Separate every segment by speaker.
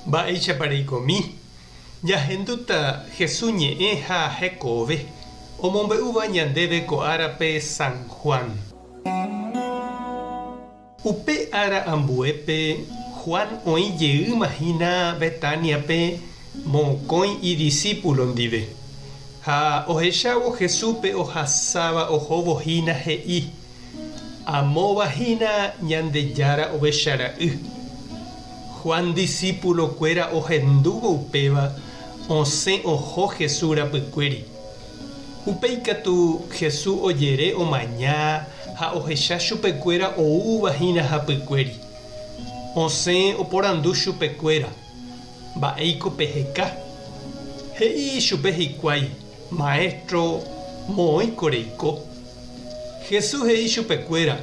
Speaker 1: Mba'éichapa reikomi? Ñahendúta Jesús ñe'ẽ ha hekove, omombe'úva ñandéve ko árape San Juan. Upe ára ambuépe Juan oĩ jeýma hína Betániape mokõi idisípulo ndive. Ha ohechávo Jesúspe ohasáva ohóvo hína he'i, Amóva hína Ñandejára Ovecha Ra'y. Juan disípulo kuéra ohendúvo upéva osẽ oho Jesús rapykuéri. Upéi katu Jesús ojere omaña ha ohecha chupekuéra oúva hína hapykuéri. Osẽ oporandu chupekuéra, Mba'éiko peheka? He'i ichupe hikuái, Maéstro, moõiko reiko? Jesús he'i chupekuéra,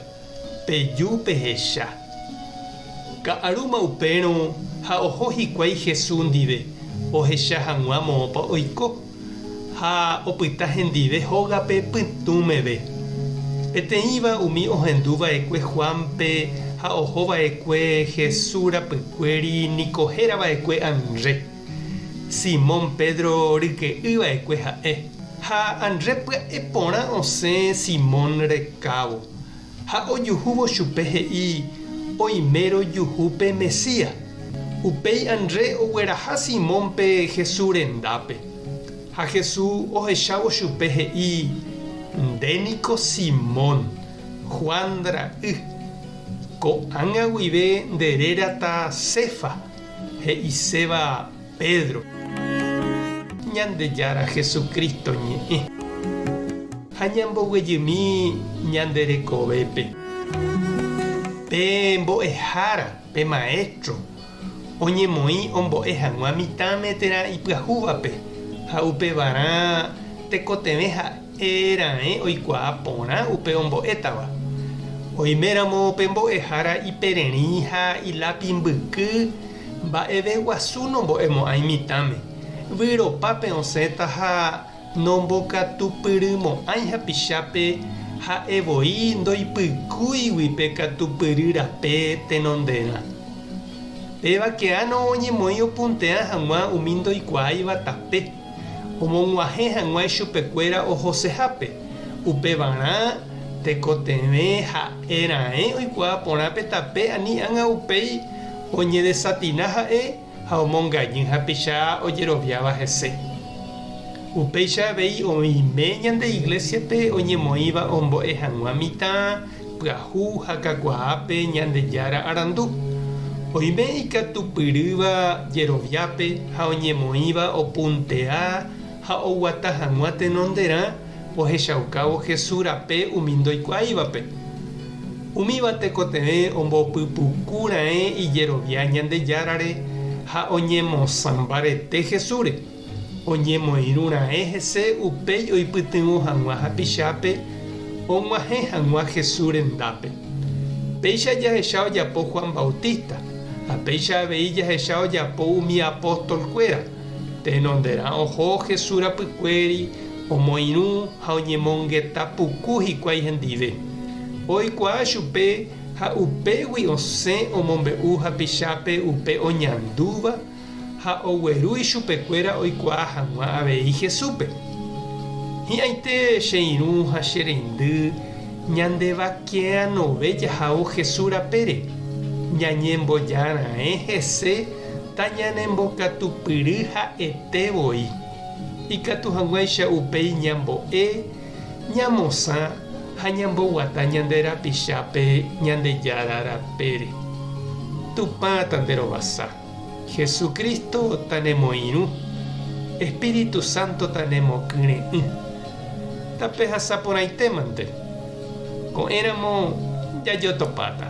Speaker 1: Peju pehecha. Ka'arúma upérõ ha oho hikuái Jesús ndive ohecha hag̃ua moõpa oiko, ha opyta hendive hógape pytũ meve. Peteĩva umi ohendu va'ekue Juánpe ha oho va'ekue Jesús rapykuéri niko héra va'ekue André. Simón Pedro ryke'y va'ekue ha'e. Ha André pya'e porã osẽ Simón rekávo. Ha ojuhúvo chupe he'i, Oime rojuhu pe Mesías. Upéi André ogueraha Simónpe Jesús rendápe. Ha Jesús ohechávo chupe he'i, Nde niko Simón, Juan ra'y. Ko'ág̃a guive nde rérata Cefa, he'iséva Pedro. Ñandejára Jesucristo ñe'ẽ. Ha ñamboguejymi ñande rekovépe. Pe mbo'ehára, pe maestro, oñemoĩ ombo'e hag̃ua mitãme térã ipyahúvape, ha upevarã tekotevẽ ha'e raẽ oikuaa porã upe ombo'étava. Oiméramo pe mbo'ehára ipererĩ ha ilápi mbyky, Mba'eve guasu nombo'emo'ãi mitãme, vyropápe osẽta ha nombokatupyrymo'ãi hapichápe ha'e voi ndoipykúigui pe katupyry rape tenonderã. Péva keáno oñemoĩ opuntea hag̃ua umi ndoikuaáiva tape, omog̃uahẽ hag̃ua ichupekuéra ohosehápe, upevarã tekotevẽ ha'e raẽ oikuaa porã pe tape ani ág̃a upéi Oñedesatina ha'e ha omongañy hapicha ojeroviáva hese. Upéicha avei oime ñande iglésiape oñemoĩva ombo'e hag̃ua mitã, pyahu ha kakuaápe Ñandejára arandu. Oime ikatupyrýva jeroviápe ha oñemoĩva opuntea ha oguata hag̃ua tenonderã ohechaukávo Jesús rape umi ndoikuaáivape. Umíva tekotevẽ ombopypuku raẽ ijerovia Ñandejárare ha oñemosã mbarete Jesúsre, oñemoirũ raẽ hese upéi oipytyvõ hag̃ua hapichápe og̃uahẽ hag̃ua Jesús rendápe. Péicha jahecha ojapo Juan Bautista, ha péicha avei jahecha ojapo umi apóstolkuéra. Tenonderã oho Jesús rapykuéri, omoirũ ha oñemongeta puku hikuái hendive. Oikuaa chupe ha upégui osẽ omombe'u hapichápe upe oñandúva ha ogueru ichupekuéra oikuaa hag̃ua avei Jesúspe. Hi'ãite che irũ ha che reindy ñandevakeanove jahávo Jesús rapére, ñañemboja raẽ hese Tañanembokatupyry ha'ete voi, ikatu hag̃uáicha upéi ñambo'e, ñamosã ha ñamboguata ñande rapichápe Ñandejára rapére. Tupã tanderovasa, Jesucristo tanemoirũ, Espíritu Santo tanemokyre'ỹ. Tapehasa porãitémante. Ko'ẽramo jajotopáta.